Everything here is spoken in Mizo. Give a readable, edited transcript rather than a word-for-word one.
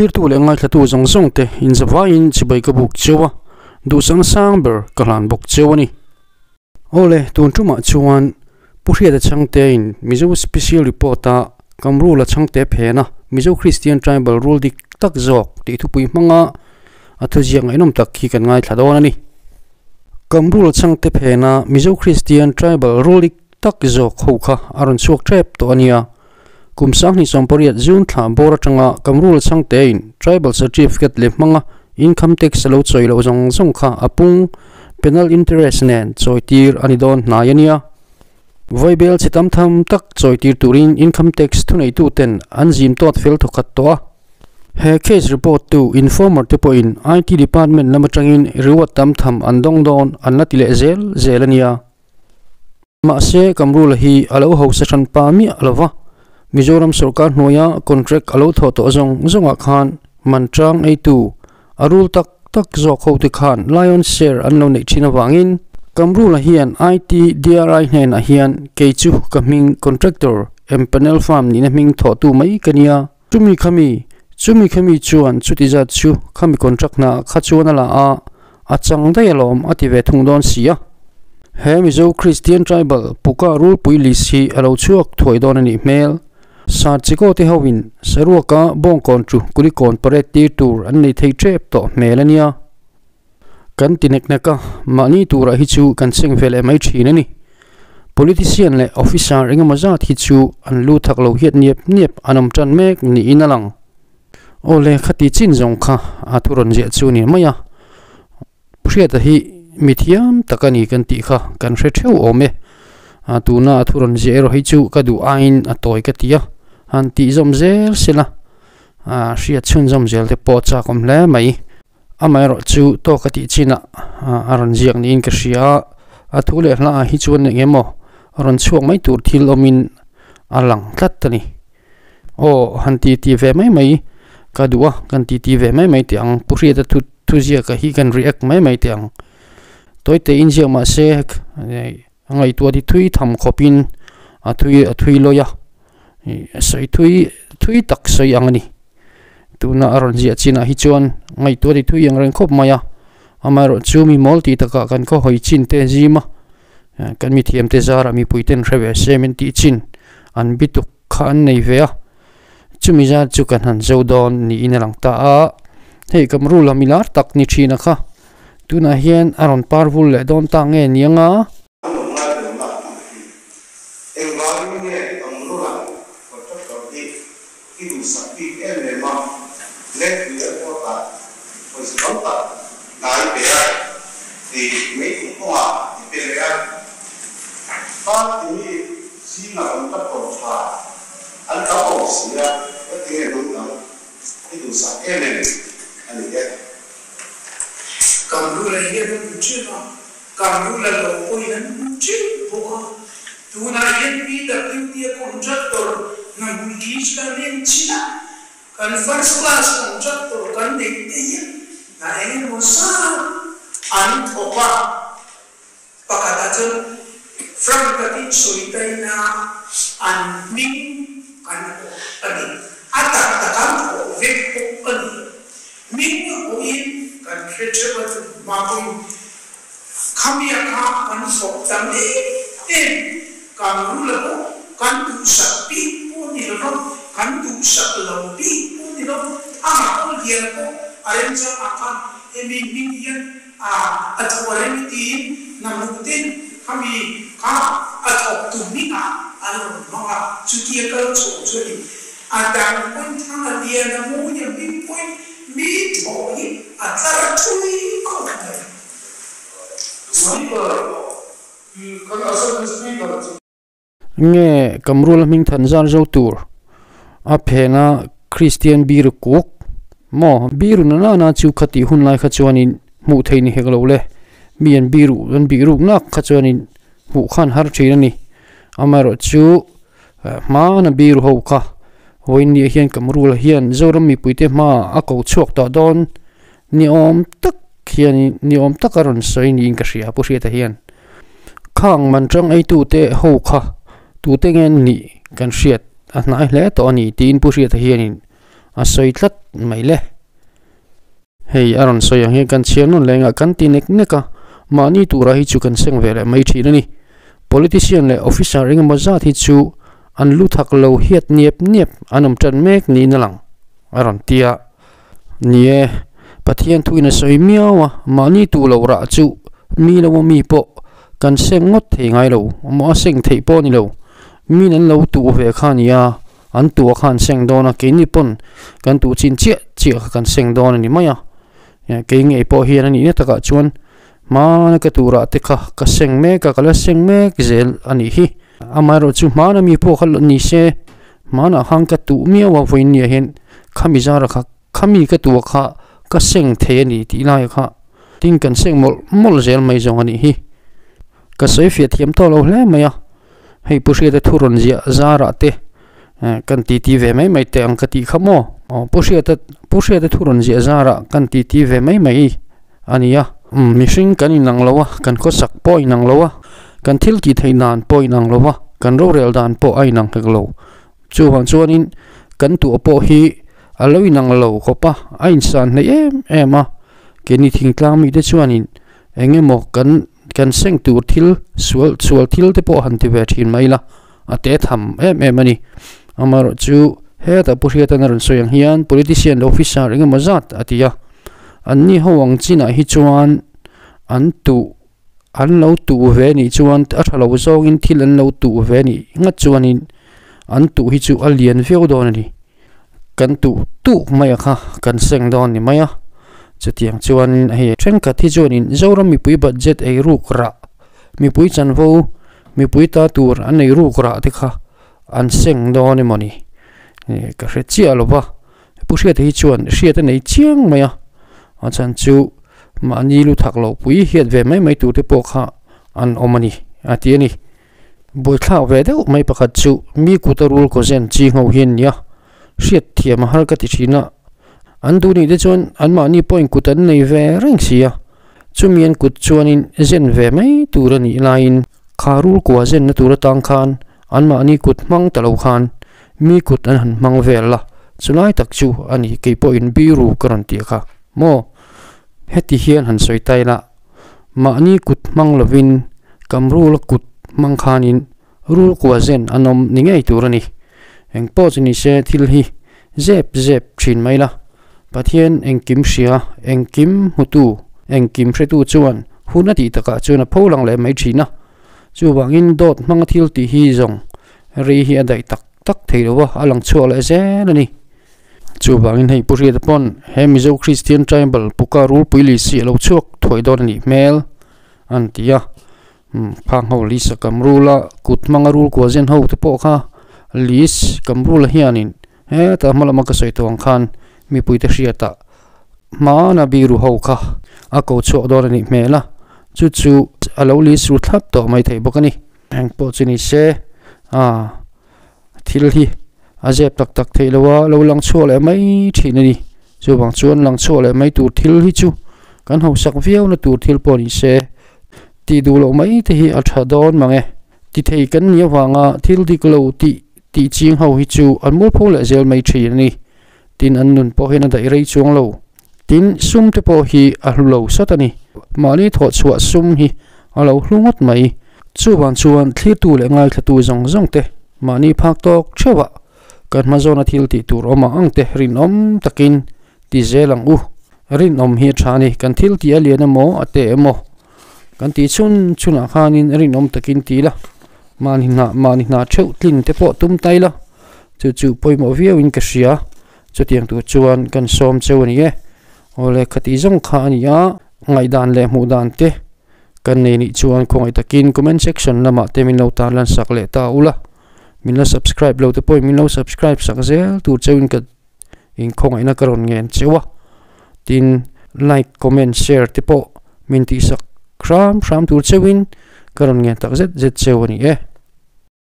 Thlirtu leh ngaithlatu zawng zawng te inzavaiin chibai ka buk cheu a, duhsang sang ber ka hlan bawk cheu a ni. Awle, tun tumah chuan Pu Hriata Chhangtein Mizo Special Report a Kamrula Chhangte phena Mizo Christian Tribal Rule dik tak zawk tih thupui hmanga a thuziak ngaihnawm tak hi kan ngaithla dawn a ni. Kamrula Chhangte phena Mizo Christian Tribal Rule dik tak zawk ho kha a rawn chhuak tep tawh a nia. Kum 2018 June thla bawr atanga Kamrula Chhangtein Tribal Certificate leh hmanga Income Tax a lo chawi loh zawng zawng kha a pung penal interest nen chawi tir a ni dawn hnai a nia. Vaibel chi tam tham tak chawi tir turin Income Tax thuneituten an zim tawt fel thawkhat tawh a. He case report tu informer te pawhin IT department lam atangin reward tam tham an dawng dawn an la ti leh zel zel a nia. Mahse, Kamrula hi a lo hausa hran pa miah lo va, Mizoram sorkar hnuaia contract a lo thawh tawh zawng zawngah khan man chang eitu a rul tak tak zawk hote khan lion share an lo neih thin avangin Kamrula hian IT DRI hnenah hian kei chu ka hming contractor empanel firm nihna hming thawhtu mai ka nia, chumi khami, chumi khami chuan chuti zat chu khami contract hna kha chuan a la a, A chang daih alawm a ti ve thung dawn si a. He Mizo Christian Tribal Puka Rulpui list hi a lo chhuak thuai dawn a nih hmel. Sarchikaw te hoin saruaka bawngkawn chu kulikawn parade tir tur an nei thei tep tawh hmel a nia. Kan ti nek nek a, mahni turah hi chu kan cheng ve leh mai thin a ni. Politician leh officer engemaw zat hi chu an lu thak lo hiat niap niap an awm tan mek niin a lang. Awle khati chin zawng kha a thu rawn ziah chu ni mai a, Hriata hi mi thiam tak a ni kan tih kha kan hre theuh awm e, a tuna a thu rawn ziah erawh hi chu ka duh aiin a tawi ka ti a, han tih zawm zel sela a hriat chhunzawm zel te pawh a chak awm hle mai. Amaherawh chu tawk a tih chinah a rawn ziak niin ka hria a, a thu leh hlaah hi chuan eng emaw rawn chhuak mai tur thil awmin a lang tlat a ni. Aw han ti ti ve mai mai ka duh a, kan ti ti ve mai mai teh ang, Pu Hriata thu thu ziak ah hi kan react mai mai teh ang. Tawite in ziak mah se a ngaihtuah ti thui tham khawp in a thui a thui lawi a, a sawi thui thui tak sawi ang a ni. Tuna a rawn ziah chinah hi chuan ngaihtuah ti thui ang reng khawp mai a, amaherawh chu mi mawl tih takah kan khaw hawi chin te zim a, kan mithiam te zarah mipui ten hre ve se min tih chin an bituk kha an nei ve a, chumi zat chu kan han zo dawn niin a lang ta a, hei Kamrula milar tak ni thin a kha tunah hian a rawn par vul leh dawn ta nge niang a. An rawn ngai ber nak ang hi engvangin nge Kamrula contractor hi i duhsak bik em em a, Lengpui airport ah pawisa tam tak hna i pe a, tih meitung kawngah i pe leh a, party mi zingah contractor tha an tam awm si a, ka ti nge hnam dang i duhsak em em a ni e. Kamrula hian an hmu thin a, Kamrula lo pawhin an hmu thin bawk a, tunah hian PWD a contractor hna hmu list an en chin a, Kan first class contractor kan neih te hian hna eng emaw zat an thawk a, pakhatah chuan frank takin sawi taina an hming kan awh a ni, a tak tak an thawh vek pawh a ni. Hming a awhin kan hre theuh a chu hma pawhin khamia kha kan thawk tam em em, Kangrula pawh kan duhsak bik pawh ni lo va, kan duhsak lo bik pawh ni lo, amah pawh lian pawh a remchang ah khan hemi hming hian a a thawh a rem tiin hnamhmuhten khami kha a thawk tu hming ah an rawn hmang a, chutia kal chho chu a ni. A dang pawhin thang a lian a mawi a hming pawhin mi thawh hi a tlar thui khawp mai. Speaker Nge Kamrula hming than zar zo tur a phena Kristian biru kuk maw biru na nana chu khatih hun lai kha chuanin hmuh theih ni hek lo le mi an biru an bihruk nak kha chuanin hmuh khan har thin a ni amaherawh chu hmana biru ho kha vawiin hian Kamrula hian Zoram mipuite hmaah a ko chhuak tawh dawn Ni awm tak hian ni awm tak a rawn sawi niin ka hria Pu Hriata hian. Khang man tang eitute ho kha tute nge an nih kan hriat a hnai hle tawh a ni tiin Pu Hriata hianin a sawi tlat mai le. Hei a rawn sawi ang hian kan chhiar nawn leh engah kan ti nek nek a, mahni tura hi chu kan seng ve leh mai thin a ni. Politician leh officer engemaw zat hi chu an lu thak lo hiat niap niap an awm tan mek niin a lang a rawn ti a. Ni e, Pathian thuin a sawi miau a, mahni tu lo rah chu mi lo ami pawh kan seng ngawt thei ngai lo, maw a seng theih pawh a ni lo. Min an lo tuh ve kha a ni a, an tuah kha an seng dawn a, keini pawn kan tuh chin chiah chiah kha kan seng dawn a ni mai a. Kei ngei pawh hian a nihna takah chuan hmana ka turah te kha ka seng mek a, ka la seng mek zel a nih hi. Amaherawhchu hmana mi pawh kha ni se, hmanah khan ka tuh miau a, vawiin hian khami zara kha khami ka tuah kha ka seng thei a ni tih lai kha tin kan seng mawlh mawlh zel mai zawng a nih hi. Ka sawi fiah thiam tawh lo hle mai a, hei Pu Hriata thu rawn ziah zarah te kan titi ve mai mai teh ang ka tih kha maw? Aw Pu Hriata Pu Hriata thu rawn ziah zarah kan titi ve mai mai a ni a. Mihring kan inang lo a, kan khawsak pawh a inang lo a, kan thil tih theih dan pawh a inang lo a, kan rorel dan pawh a inang hek lo. Chuvang chuanin kan tuah pawh hi a lo inang lo khawp a, a insan hleih em em a. Keini thingtlang mite chuanin eng emaw kan kan seng tur thil sual sual thil te pawh han ti ve thin mai ila a te tham em em a ni. Amaherawhchu hetah Pu Hriatan a rawn sawi ang hian politician leh officer eng emaw zat a ti a, anni ho ang chinah hi chuan an tuh an lo tuh ve nih chuan a tha lo zawngin thil an lo tuh ve nih ngat chuanin an tuh hi chu a lian viau dawn a ni. Kan tuh tuh mai a kha kan seng dawn ni mai a, chutiang chuan hei thenkhat hi chuanin Zoram mipui budget ei ruk rah, mipui chanvo, mipui ta tur an ei ruk rah te kha an seng dawn emaw ni ka hre chiah lo va, Pu Hriata hi chuan hriat a nei chiang mai a, a chhan chu mahni lu thak loh pui hiat ve mai mai tur te pawh kha an awm a ni a ti a ni. Buaithlak ve deuh mai pakhat chu mi kuta rul kawzen chi ngho hi an nia, hriat thiam a har ka ti thin a, an duh nih te chuan anmahni pawhin kut an nei ve reng si a, chumi an kut chuanin zen ve mai tur a nih laiin kha rul kua zenna tur atang khan anmahni kut hmang ta lo khan mi kut an han hmang vel a, chulai tak chu a ni kei pawhin biru ka rawn tih kha maw? Heti hian han sawi ta ila. Mahni kut hmang lovin kam rul kut hmang khanin rul kua zen an awm ni ngei tur a ni. Eng pawh chu ni se thil hi zep zep thin mai la. Pathian engkim hria, engkim hmutu, engkim hretu chuan hun a tih takah chuan a pho lang leh mai thin a. Chuvangin dawt hmanga thil tih hi zawng rei hi a daih tak tak thei lo a, a lang chhuak leh zel a ni. Chuvangin hei Pu Hriata pawn he Mizo Christian Tribal Puka Rulpui Lei si a lo chhuak thuai dawn a nih hmel an ti a. Phang ho Lisa Kamrula kut hmanga rul kua zen ho te pawh kha Lis Kamrula hianin hetah hma lama ka sawi tawh ang khan mipuite hriatah hmana biru ho kha a ko chhuak dawn a nih hmel a, chu chu a lo lis ru thlap tawh mai thei bawk a ni. Eng pawh chu ni se ah. Thil hi a zep tak tak theih lo a, lo lang chhuak leh mai thin a ni. Chuvang chuan lang chhuak leh mai tur thil hi chu kan hausak viau na tur thil pawh ni se tih duh loh mai te hi a tha dawn mang e. Ti thei kan nih avanga thil dik lo tih tih ching ho hi chu an mualpho leh zel mai thin a ni. Tin an nun pawh hian a daih rei chuang lo. Tin sum te pawh hi a hlu lo sat a ni. Mahni thawh chhuah sum hi a lo hlu ngawt mai. Chuvang chuan thlirtu leh ngaithlatu zawng zawng te mahni phak tawk theuh ah kan hma zawna thil tih tur awm ang ang te rinawm takin ti zel ang u. Rinawm hi a tha a ni. Kan thil tih a lian emaw a te emaw kan tih chhun chhunah khanin rinawm takin ti ila mahni hna mahni hna theuh tlin te pawh tum ta ila chu chu pawimawh viauin ka hria. Chutiang tur chuan kan sawm cheu a ni e. Awle khati zawng kha a ni a, ngaihdan leh hmuh dan te kan nei nih chuan khawngaih takin comment section lamah te min lo tarlan sak leh ta ula. Min la subscribe lo te pawhin min lo subscribe sak zel tur cheuin ka inkhawngaihna ka rawn ngen cheu a. Tin, like, comment, share te pawh min tihsak hram hram tur cheuin ka rawn ngen tak zet zet cheu a ni e.